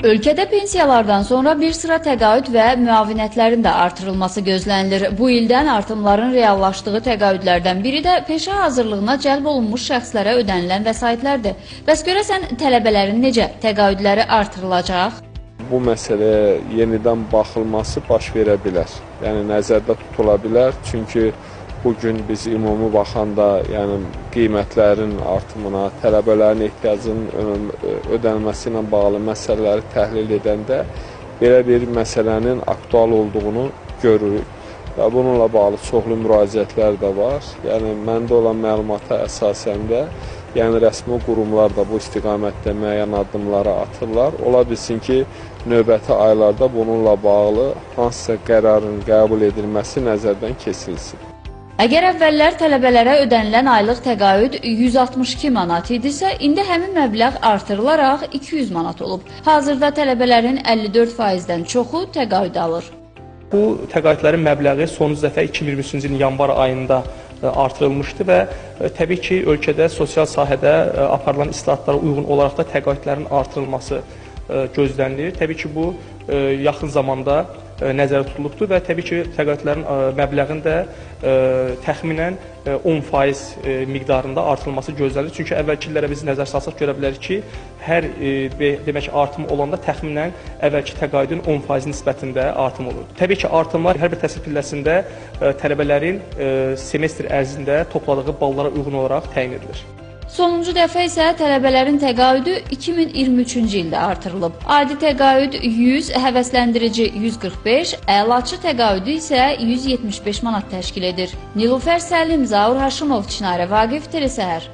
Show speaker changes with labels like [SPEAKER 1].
[SPEAKER 1] Ölkədə pensiyalardan sonra bir sıra təqaüd və müavinətlərin də artırılması gözlənilir. Bu ildən artımların reallaşdığı təqaüdlərdən biri də peşə hazırlığına cəlb olunmuş şəxslərə ödənilən vəsaitlərdir. Bəs görəsən tələbələrin necə təqaüdləri artırılacaq?
[SPEAKER 2] Bu məsələyə yenidən baxılması baş verə bilər. Yəni nəzərdə tutula bilər. Çünki bugün biz ümumi baxanda, yəni qiymətlərin artımına, tələbələrin ehtiyacının ödənilməsi ilə bağlı məsələləri təhlil edəndə belə bir məsələnin aktual olduğunu görürük. Və bununla bağlı çoxlu müraciətlər də var. Yəni məndə olan məlumata əsasən də, yəni rəsmi qurumlar da bu istiqamətdə müəyyən addımları atırlar. Ola bilsin ki, növbəti aylarda bununla bağlı hansısa qərarın qəbul edilməsi nəzərdən keçirilsin.
[SPEAKER 1] Əgər əvvəllər tələbələrə ödənilən aylıq təqaüd 162 manat idisə, indi həmin məbləğ artırılaraq 200 manat olub. Hazırda tələbələrin 54%-dən çoxu təqaüd alır.
[SPEAKER 3] Bu təqaüdlərin məbləği sonuncu dəfə 2023-cü ilin yanvar ayında artırılmışdı və təbii ki, ölkədə sosial sahədə aparılan islahatlara uyğun olaraq da təqaüdlərin artırılması gözlənilir. Təbii ki, bu yaxın zamanda nəzərdə tutulubdur və təbii ki, təqaüdlərin məbləğinin də təxminən 10% miqdarında artırılması gözlənilir. Çünki əvvəlki illərə biz nəzər salsaq görə bilərik ki, hər demək artım olanda təxminən əvvəlki təqaüdün 10% nisbətində artım olur. Təbii ki, artımlar hər bir təhsil pilləsində tələbələrin semestr ərzində topladığı ballara uyğun olaraq təyin edilir.
[SPEAKER 1] Sonuncu dəfə isə tələbələrin təqaüdü 2023-cü ildə artırılıb. Adi təqaüd 100, həvəsləndirici 145, əlaçı təqaüdü isə 175 manat təşkil edir. Nilufər Səlim, Zaur Haşimov, Çinarə Vaqif, Telesəhər.